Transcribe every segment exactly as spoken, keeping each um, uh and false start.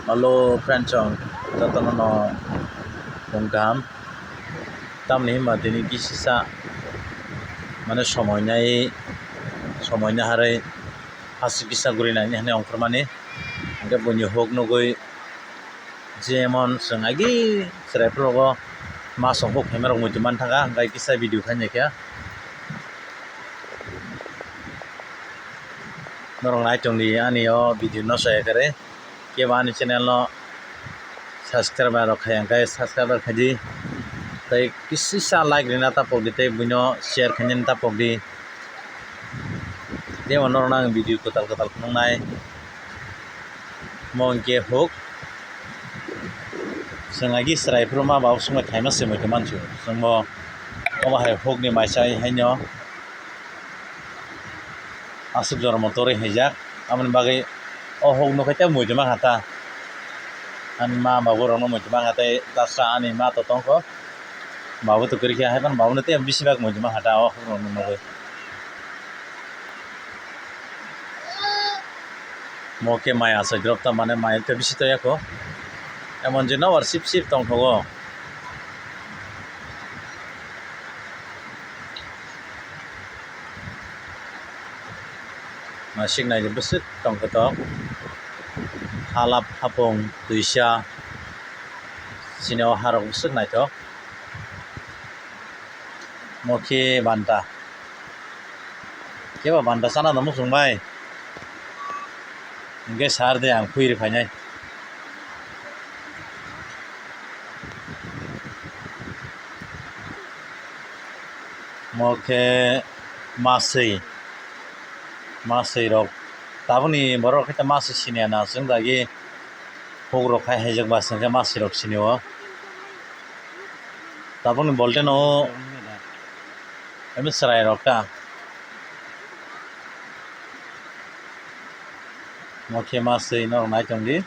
Hello friends, jotono no mung kaham. Tamni hwnba tini kisisa mane somoi nai, somoi naharwi hasik kisa guri nai hinwi ongkhormani. Hwnkhe buini huk nugwi jemon chwng agi chwrai phuru o ma song huk phaima rok muitu man thangkha, hwnkhe kisa video khainai khe. Norok nai tongdi ani o video no chaya khe re. Kebo ani channel no subscribe rok khai hwnkhe subscribe khaidi. Tei kisisa like rina tapokdi tei buino share khainani tapokdi. Tei bo norokno ang video kwtal kwtal phunuknai. Mo hwnkhe huk. Chwng agi chwrai phuru ma ba songwi khaima se muitu mansu. Chwngbo omo hai hukni maisa haino aswk jora motorwi haijak. Aboni bagwi o huk nukhe tei muitu mankha ta. Ani ma babu rokno muitu mankha tei tasa ani ma to tongkho. Babu to kwrwi khe haiphano babuno tei bisi bak muitu mankha ta o huk rokno nugwi. Mo khe mai achai drop ta mane mai tei bisi toyakho. Emon je nobar sip sip tongthogo. Naisik naidi bwswk tongkhe tok. Halap hapung twisa. Chini o harok bwswk naithok. Mo khe banta. Kebo banta chana no muchung bai. Hwnkhe sar de ang phuiri phainai. Mo khe maswi, maswi rok tabukni borok khe maswi siniya na chwng dagi huk rok khai haijak ba chwng khe maswi rok sinio. Tabukni bolte no emi chwrai rok ta. Mo khe maswi norok nai tongdi.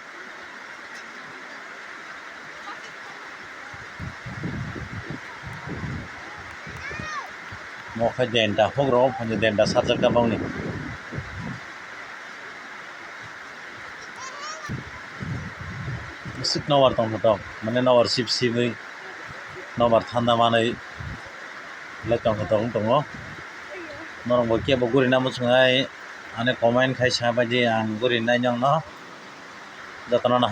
Mo khe denta huk rok phai denta sarjak ta bangni. Bwswk nobar tongkha tok mane nobar sip sibwi nobar thanda manwi lai tongkha tok wng tongo. Norok bo kebo gurina muchungnai. Ani comment khai sa baidi ang guri nai nokno jotono no.